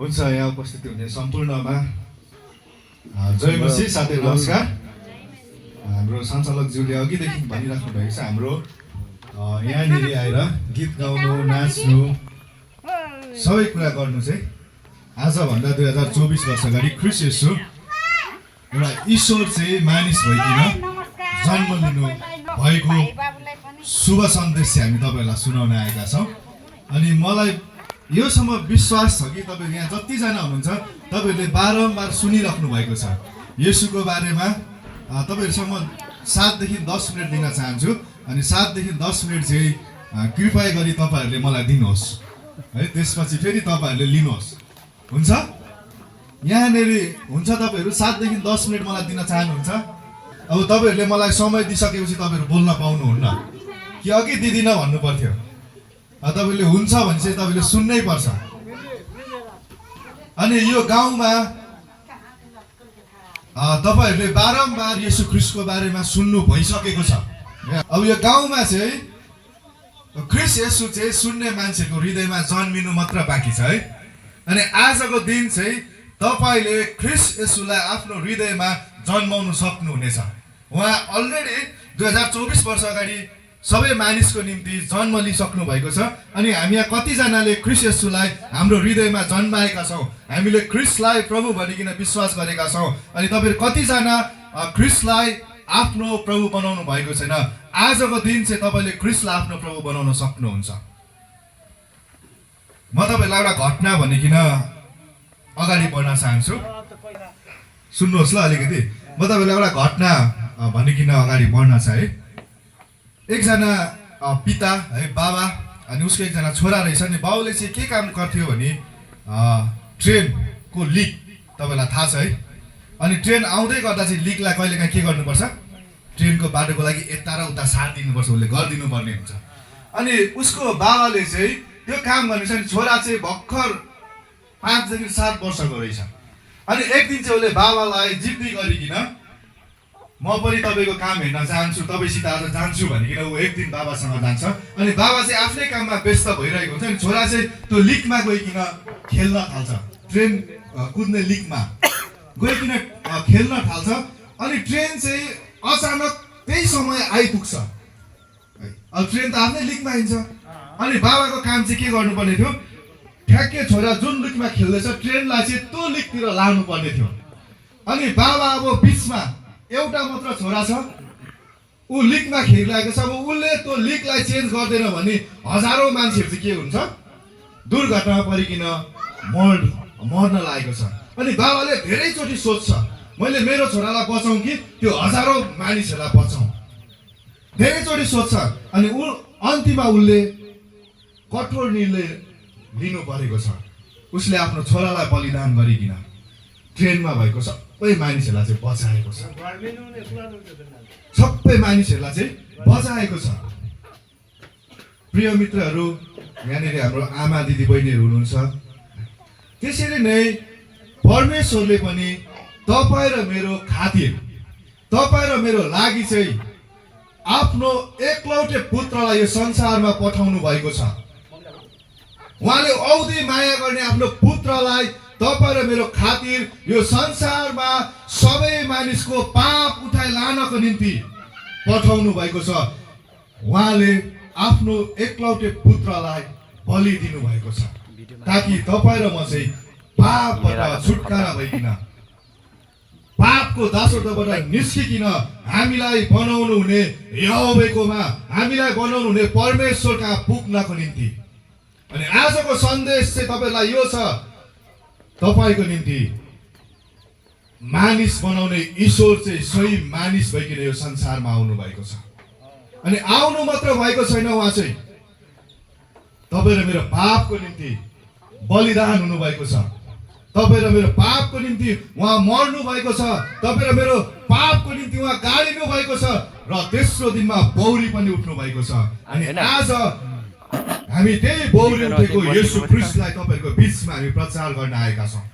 हुन्छ यहाँ उपस्थित हुने सम्पूर्णमा जय मसीह साथै नमस्कार। हाम्रो सञ्चालकज्यूले अघिदेखि भनिराख्नु भएको छ हाम्रो यहाँनिर आएर गीत गाउनु नाच्नु सबै कुरा गर्नु चाहिँ आजभन्दा 2024 वर्ष अगाडि ख्रीष्ट येशू एउटा ईश्वर चाहिँ मानिस भइकन जन्म लिनु भएको शुभ सन्देश चाहिँ हामी तपाईँहरूलाई सुनाउन आएका छौँ। अनि मलाई योसम्म विश्वास छ कि तपाईँहरू यहाँ जतिजना हुनुहुन्छ तपाईँहरूले बारम्बार सुनिराख्नु भएको छ। येशूको बारेमा तपाईँहरूसँग 7 देखि 10 मिनट दिन चाहन्छु अनि 7 देखि 10 मिनट चाहिँ कृपया गरी तपाईँहरूले मलाई दिनुहोस् है, त्यसपछि फेरि तपाईँहरूले लिनुहोस्। हुन्छ यहाँनिर हुन्छ तपाईँहरू 7 देखि 10 मिनट मलाई दिन चाहनुहुन्छ। अब तपाईँहरूले मलाई समय दिइसकेपछि तपाईँहरू बोल्न पाउनुहुन्न कि अघि दिदिनँ भन्नु पर्थ्यो। तपाईँले हुन्छ भने चाहिँ तपाईँले सुन्नै पर्छ। अनि यो गाउँमा तपाईँहरूले बारम्बार येशू ख्रीष्टको बारेमा सुन्नु भइसकेको छ। अब यो गाउँमा चाहिँ ख्रीष्ट येशू चाहिँ सुन्ने मान्छेको हृदयमा जन्मिनु मात्र बाँकी छ है। अनि आजको दिन चाहिँ तपाईँले ख्रीष्ट येशूलाई आफ्नो हृदयमा जन्माउनु सक्नुहुनेछ। उहाँ अलरेडी 2024 वर्ष अगाडि सबै मानिसको निम्ति जन्म लिइसक्नु भएको छ। अनि हामी यहाँ कतिजनाले ख्रीष्ट येशूलाई हाम्रो हृदयमा जन्माएका छौँ, हामीले ख्रीष्टलाई प्रभु भनिकन विश्वास गरेका छौँ। अनि तपाईँहरू कतिजना ख्रीष्टलाई आफ्नो प्रभु बनाउनु भएको छैन। आजको दिन चाहिँ तपाईँले ख्रीष्टलाई आफ्नो प्रभु बनाउन सक्नुहुन्छ। म तपाईँलाई एउटा घटना भनिकन अगाडि बढ्न चाहन्छु, सुन्नुहोस् ल अलिकति। म तपाईँलाई एउटा घटना भनिकन अगाडि बढ्न चाहे। एकजना पिता है बाबा अनि उसको एकजना छोरा रहेछ। अनि बाउले चाहिँ के काम गर्थ्यो भने ट्रेनको लिक तपाईँलाई थाहा छ है। अनि ट्रेन आउँदै गर्दा चाहिँ लिकलाई कहिलेकाहीँ के गर्नुपर्छ, ट्रेनको बाटोको लागि यता र उता साथ दिनुपर्छ, उसले गरिदिनु पर्ने हुन्छ। अनि उसको बाबाले चाहिँ त्यो काम गर्ने छ। अनि छोरा चाहिँ भर्खर 5 देखि 7 वर्षको रहेछ। अनि एक दिन चाहिँ उसले बाबालाई जिद्दी गरिकन म पनि तपाईँको काम हेर्न चाहन्छु, तपाईँसित आज जान्छु भनिकन ऊ एक दिन बाबासँग जान्छ। अनि बाबा चाहिँ आफ्नै काममा व्यस्त भइरहेको हुन्छ। अनि छोरा चाहिँ त्यो लिकमा गइकन खेल्न थाल्छ, ट्रेन कुद्ने लिकमा गइकन खेल्न थाल्छ। अनि ट्रेन चाहिँ अचानक त्यही समय आइपुग्छ। अब ट्रेन त आफ्नै लिकमा हिँड्छ। अनि बाबाको काम चाहिँ के गर्नुपर्ने थियो, ठ्याक्कै छोरा जुन लिकमा खेल्दैछ ट्रेनलाई चाहिँ त्यो लिकतिर लानु पर्ने थियो। अनि बाबा अब बिचमा एउटा मात्र छोरा छ, ऊ लिकमा खेलिरहेको छ। अब उसले त्यो लिकलाई चेन्ज गर्दैन भने हजारौँ मान्छेहरू चाहिँ के हुन्छ, दुर्घटनामा परिकन मर्न लागेको छ। अनि बाबाले धेरैचोटि सोध्छ मैले मेरो छोरालाई बचाउँ कि त्यो हजारौँ मानिसहरूलाई बचाउँ, धेरैचोटि सोध्छ। अनि अन्तिममा उसले कठोर निर्णय लिनु परेको छ। उसले आफ्नो छोरालाई बलिदान गरिकन ट्रेनमा भएको सबै मानिसहरूलाई चाहिँ बचाएको छ, सबै मानिसहरूलाई चाहिँ बचाएको छ। प्रिय मित्रहरू, यहाँनिर हाम्रो आमा दिदी बहिनीहरू हुनुहुन्छ। त्यसरी नै परमेश्वरले पनि तपाईँ र मेरो खातिर, तपाईँ र मेरो लागि चाहिँ आफ्नो एकलौटे पुत्रलाई यो संसारमा पठाउनु भएको छ। उहाँले औधी माया गर्ने आफ्नो पुत्रलाई तपाईँ र मेरो खातिर यो संसारमा सबै मानिसको पाप उठाइ लानको निम्ति पठाउनु भएको छ। उहाँले आफ्नो एकलौटे पुत्रलाई बलि दिनु भएको छ ताकि तपाईँ र म चाहिँ पापबाट छुटकारा भइकन, पापको दासत्वबाट निस्किकन हामीलाई बनाउनु हुने यहोवाकोमा, हामीलाई बनाउनु हुने परमेश्वर कहाँ पुग्नको निम्ति। अनि आजको सन्देश चाहिँ तपाईँलाई यो छ, तपाईँको निम्ति मानिस बनाउने ईश्वर चाहिँ सही मानिस भइकन यो संसारमा आउनु भएको छ। अनि आउनु मात्र भएको छैन, उहाँ चाहिँ तपाईँ र मेरो पापको निम्ति बलिदान हुनुभएको छ। तपाईँ र मेरो पापको निम्ति उहाँ मर्नु भएको छ। तपाईँ र मेरो पापको निम्ति उहाँ गाडिनु भएको छ र तेस्रो दिनमा बौरी पनि उठ्नु भएको छ। अनि आज हामी त्यही बौरी उठेको येशू ख्रीष्टलाई तपाईँहरूको बिचमा हामी प्रचार गर्न आएका छौँ।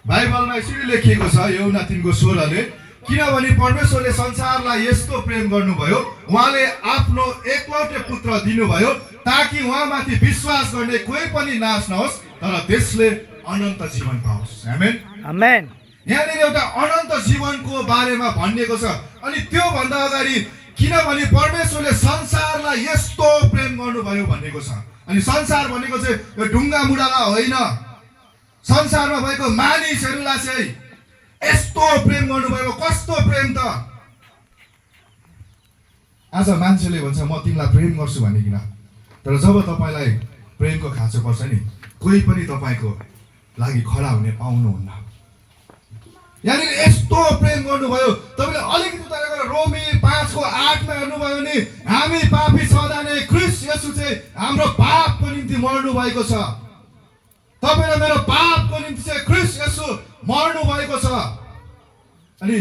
बाइबलमा यसरी लेखिएको छ यूहन्ना 3:16ले, किनभने परमेश्वरले संसारलाई यस्तो प्रेम गर्नुभयो, उहाँले आफ्नो एकलौटे पुत्र दिनुभयो ताकि उहाँमाथि विश्वास गर्ने कोही पनि नाश नहोस् तर त्यसले अनन्त जीवन पाओस्। आमेन। आमेन। यहाँनिर एउटा अनन्त जीवनको बारेमा भनिएको छ। अनि त्योभन्दा अगाडि किनभने परमेश्वरले संसारलाई यस्तो प्रेम गर्नुभयो भनेको छ। अनि संसार भनेको चाहिँ यो ढुङ्गा मुढालाई होइन, संसारमा भएको मानिसहरूलाई चाहिँ यस्तो प्रेम गर्नुभयो। कस्तो प्रेम त? आज मान्छेले भन्छ म तिमीलाई प्रेम गर्छु भनिकिन, तर जब तपाईँलाई प्रेमको खाँचो पर्छ नि, कोही पनि तपाईँको लागि खडा हुने पाउनुहुन्न। यहाँनिर यस्तो प्रेम गर्नुभयो। तपाईँले अलिकति उता गएर रोमी 5:8 हेर्नुभयो भने हामी पापी छँदा नै ख्रीष्ट येशू चाहिँ हाम्रो पापको निम्ति मर्नु भएको छ। तपाईँ र मेरो पापको निम्ति चाहिँ ख्रीष्ट येशू मर्नु भएको छ। अनि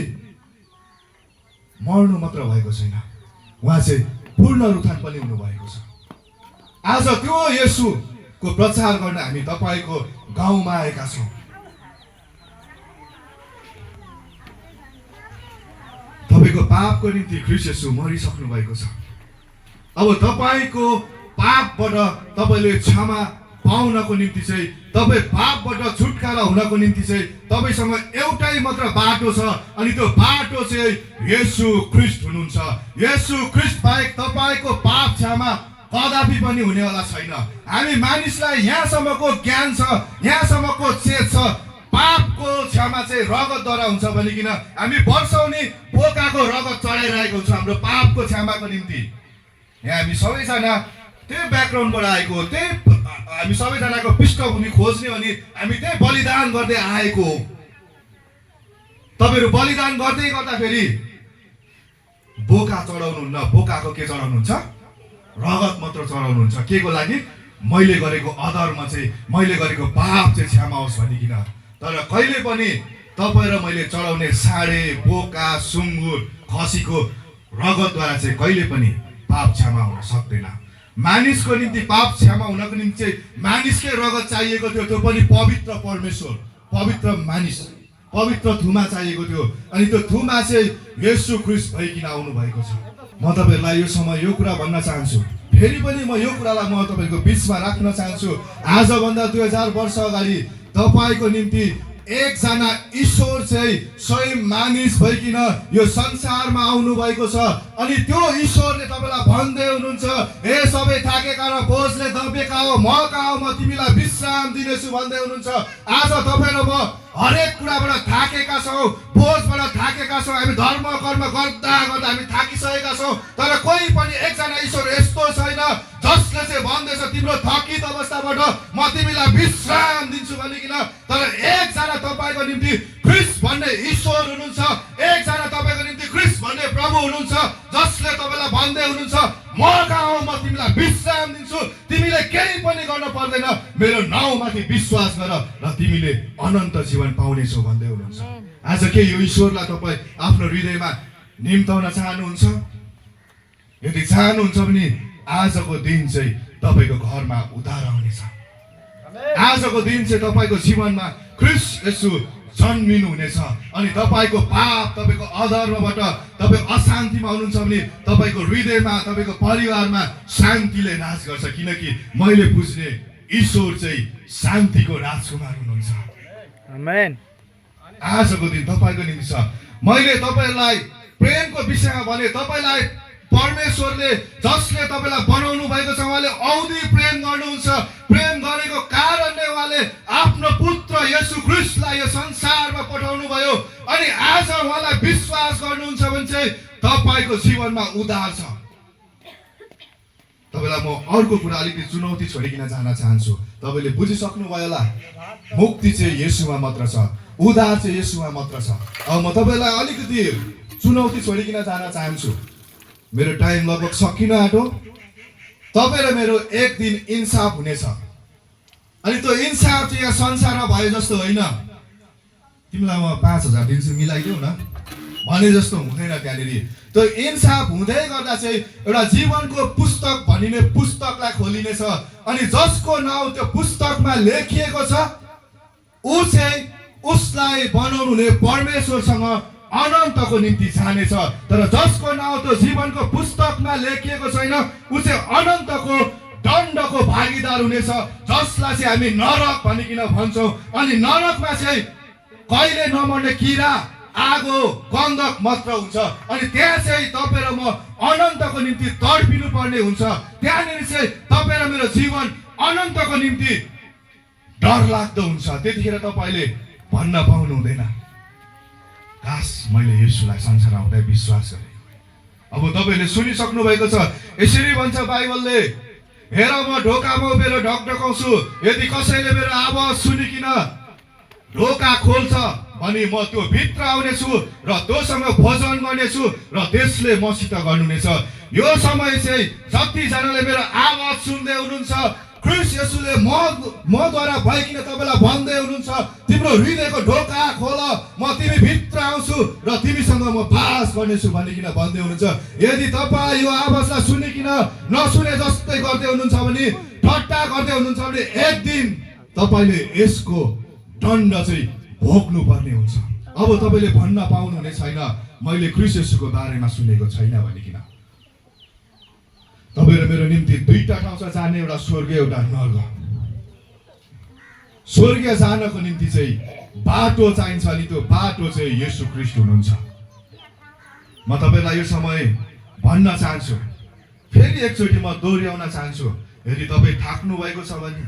मर्नु मात्र भएको छैन, उहाँ चाहिँ पूर्ण रूपान पनि हुनुभएको छ। आज त्यो येशूको प्रचार गर्न हामी तपाईँको गाउँमा आएका छौँ। तपाईँको पापको निम्ति ख्रीष्ट येशू मरिसक्नु भएको छ। अब तपाईँको पापबाट तपाईँले क्षमा पाउनको निम्ति चाहिँ, तपाईँ पापबाट छुटकारा हुनको निम्ति चाहिँ तपाईँसँग एउटै मात्र बाटो छ। अनि त्यो बाटो चाहिँ येशू ख्रीष्ट हुनुहुन्छ। येशू ख्रीष्ट बाहेक तपाईँको पाप क्षमा कदापि पनि हुनेवाला छैन। हामी मानिसलाई यहाँसम्मको ज्ञान छ, यहाँसम्मको चेत छ, पापको क्षमा चाहिँ रगतद्वारा हुन्छ भनिकिन हामी वर्षौनी बोकाको रगत चढाइरहेको छ हाम्रो पापको क्षमाको निम्ति। यहाँ हामी सबैजना त्यही ब्याकग्राउन्डबाट आएको, त्यही हामी सबैजनाको पृष्ठभूमि खोज्ने हो नि हामी त्यही बलिदान गर्दै आएको हो। तपाईँहरू बलिदान गर्दै गर्दाखेरि बोका चढाउनुहुन्न, बोकाको के चढाउनुहुन्छ? रगत मात्र चढाउनुहुन्छ। के को लागि? मैले गरेको अधर्म चाहिँ, मैले गरेको पाप चाहिँ क्षमा होस् भनिकिन। तर कहिले पनि तपाईँ र मैले चढाउने साँडे, बोका, सुँगुर, खसीको रगतद्वारा चाहिँ कहिले पनि पाप क्षमा हुन सक्दैन। मानिसको निम्ति पाप क्षमा हुनको निम्ति चाहिँ मानिसकै रगत चाहिएको थियो, त्यो पनि पवित्र परमेश्वर, पवित्र मानिस, पवित्र थुमा चाहिएको थियो। अनि त्यो थुमा चाहिँ येशू ख्रीष्ट भइकिन आउनु भएको छ। म तपाईँहरूलाई यो समय यो कुरा भन्न चाहन्छु, फेरि पनि म यो कुरालाई म तपाईँको बिचमा राख्न चाहन्छु। आजभन्दा 2000 वर्ष अगाडि तपाईँको निम्ति एकजना ईश्वर चाहिँ स्वयं मानिस भइकिन यो संसारमा आउनु भएको छ। अनि त्यो ईश्वरले तपाईँलाई भन्दै हुनुहुन्छ, हे सबै थाकेका र बोझले दबिएका हो, म कहाँ हो, म तिमीलाई विश्राम दिनेछु भन्दै हुनुहुन्छ। आज तपाईँ र म हरेक कुराबाट थाकेका छौँ, बोझबाट थाकेका छौँ, हामी धर्म कर्म गर्दा गर्दा हामी थाकिसकेका छौँ। तर कोही पनि एकजना ईश्वर यस्तो छैन जसले चाहिँ भन्दैछ तिम्रो थकित अवस्थाबाट म तिमीलाई विश्राम दिन्छु भनिकिन। तर एकजना तपाईँको निम्ति ख्रीष्ट भन्ने ईश्वर हुनुहुन्छ, एकजना तपाईँको निम्ति ख्रीष्ट भन्ने प्रभु हुनुहुन्छ, जसले तपाईँलाई भन्दै हुनुहुन्छ म कहाँ हो, म तिमीलाई विश्राम दिन्छु, तिमीले केही पनि गर्न पर्दैन, मेरो नाउँमाथि विश्वास गर र तिमीले अनन्त जीवन पाउनेछौ भन्दै हुनुहुन्छ। आज के यो ईश्वरलाई तपाईँ आफ्नो हृदयमा निम्ताउन चाहनुहुन्छ? यदि चाहनुहुन्छ भने आजको दिन चाहिँ तपाईँको घरमा उद्धार आउनेछ। आजको दिन चाहिँ तपाईँको जीवनमा ख्रीष्ट येशू जन्मिनु हुनेछ। अनि तपाईँको पाप, तपाईँको अधर्मबाट तपाईँ अशान्तिमा हुनुहुन्छ भने तपाईँको हृदयमा, तपाईँको परिवारमा शान्तिले राज गर्छ। किनकि मैले बुझ्ने ईश्वर चाहिँ शान्तिको राजकुमार हुनुहुन्छ। आमेन। आजको दिन तपाईँको निम्ति छ। मैले तपाईँलाई प्रेमको विषयमा भने, तपाईँलाई परमेश्वरले जसले तपाईँलाई बनाउनु भएको छ उहाँले औधी प्रेम गर्नुहुन्छ। प्रेम गरेको कारणले उहाँले आफ्नो पुत्र येशू ख्रीष्टलाई यो संसारमा पठाउनु भयो। अनि आज उहाँलाई विश्वास गर्नुहुन्छ भने चाहिँ तपाईँको जीवनमा उद्धार छ। तपाईँलाई म अर्को कुरा अलिकति चुनौती छोडिकन जान चाहन्छु। तपाईँले बुझिसक्नु भयो होला, मुक्ति चाहिँ येशूमा मात्र छ, उद्धार चाहिँ येशूमा मात्र छ। अब म तपाईँलाई अलिकति चुनौती छोडिकन जान चाहन्छु। मेरो टाइम लगभग सकिन आँटो। तपाईँ र मेरो एक दिन इन्साफ हुनेछ। अनि त्यो इन्साफ चाहिँ यहाँ संसारमा भए जस्तो होइन। तिमीलाई म 5000 दिन्छु, मिलाइदेऊ न भने जस्तो हुँदैन। त्यहाँनिर त्यो इन्साफ हुँदै गर्दा चाहिँ एउटा जीवनको पुस्तक भनिने पुस्तकलाई खोलिनेछ। अनि जसको नाउँ त्यो पुस्तकमा लेखिएको छ ऊ चाहिँ उसलाई बनाउनुहुने परमेश्वरसँग अनन्तको निम्ति जानेछ। तर जसको नाउँ त्यो जीवनको पुस्तकमा लेखिएको छैन ऊ चाहिँ अनन्तको दण्डको भागी भागीदार हुनेछ, जसलाई चाहिँ हामी नरक भनिकन भन्छौँ। अनि नरकमा चाहिँ कहिले नमर्ने किरा, आगो, गन्धक मात्र हुन्छ। अनि त्यहाँ चाहिँ तपाईँ र म अनन्तको निम्ति तडपिनु पर्ने हुन्छ। त्यहाँनिर चाहिँ तपाईँ र मेरो जीवन अनन्तको निम्ति डरलाग्दो हुन्छ। त्यतिखेर तपाईँले भन्न पाउनु हुँदैन, काश मैले येशूलाई संसार आउँदै विश्वास गरेँ। अब तपाईँले सुनिसक्नु भएको छ, यसरी भन्छ बाइबलले, हेर म ढोकामा उभिएर ढकढकाउँछु, यदि कसैले मेरो आवाज सुनिकन ढोका खोल्छ अनि म त्यो भित्र आउनेछु र तँसँग भोजन गर्नेछु र त्यसले मसित गर्नुहुनेछ। यो समय चाहिँ जतिजनाले मेरो आवाज सुन्दै हुनुहुन्छ, ख्रीष्ट येशूले मद्वारा भइकन तपाईँलाई भन्दै हुनुहुन्छ, तिम्रो हृदयको ढोका खोल, म तिमी भित्र आउँछु र तिमीसँग म बास गर्नेछु भनिकन भन्दै हुनुहुन्छ। यदि तपाईँ यो आवाजलाई सुनिकन नसुने जस्तै गर्दै हुनुहुन्छ भने, ठट्टा गर्दै हुनुहुन्छ भने, एक दिन तपाईँले यसको दण्ड चाहिँ भोग्नु पर्ने हुन्छ। अब तपाईँले भन्न पाउनुहुने छैन, मैले ख्रीष्ट येशूको बारेमा सुनेको छैन भनिकन। तपाईँ र मेरो निम्ति दुईटा ठाउँ छ जाने, एउटा स्वर्ग एउटा नर्क। स्वर्ग जानको निम्ति चाहिँ बाटो चाहिन्छ, अनि त्यो बाटो चाहिँ येशू ख्रीष्ट हुनुहुन्छ। म तपाईँलाई यो समय भन्न चाहन्छु, फेरि एकचोटि म दोहोऱ्याउन चाहन्छु, यदि तपाईँ थाक्नु भएको छ भने,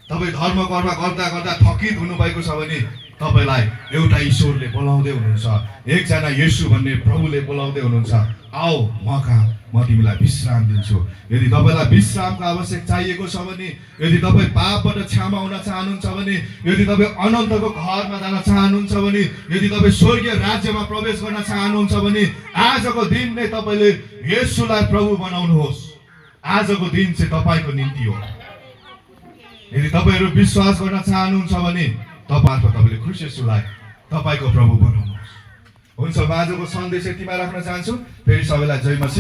तपाईँ धर्म गर्दा गर्दा थकित हुनुभएको छ भने, तपाईँलाई एउटा ईश्वरले बोलाउँदै हुनुहुन्छ, एकजना येशू भन्ने प्रभुले बोलाउँदै हुनुहुन्छ, आओ म कहाँ, म तिमीलाई विश्राम दिन्छु। यदि तपाईँलाई विश्रामको आवश्यक चाहिएको छ भने, यदि तपाईँ पापबाट क्षमा हुन चाहनुहुन्छ भने, यदि तपाईँ अनन्तको घरमा जान चाहनुहुन्छ भने, यदि तपाईँ स्वर्गीय राज्यमा प्रवेश गर्न चाहनुहुन्छ भने, आजको दिन नै तपाईँले येशूलाई प्रभु बनाउनुहोस्। आजको दिन चाहिँ तपाईँको निम्ति हो। यदि तपाईँहरू विश्वास गर्न चाहनुहुन्छ भने तपाईँले ख्रीष्ट येशूलाई तपाईँको प्रभु बनाउनुहोस्। हुन्छ, म आजको सन्देश यतिमा राख्न चाहन्छु। फेरि सबैलाई जय मसीह।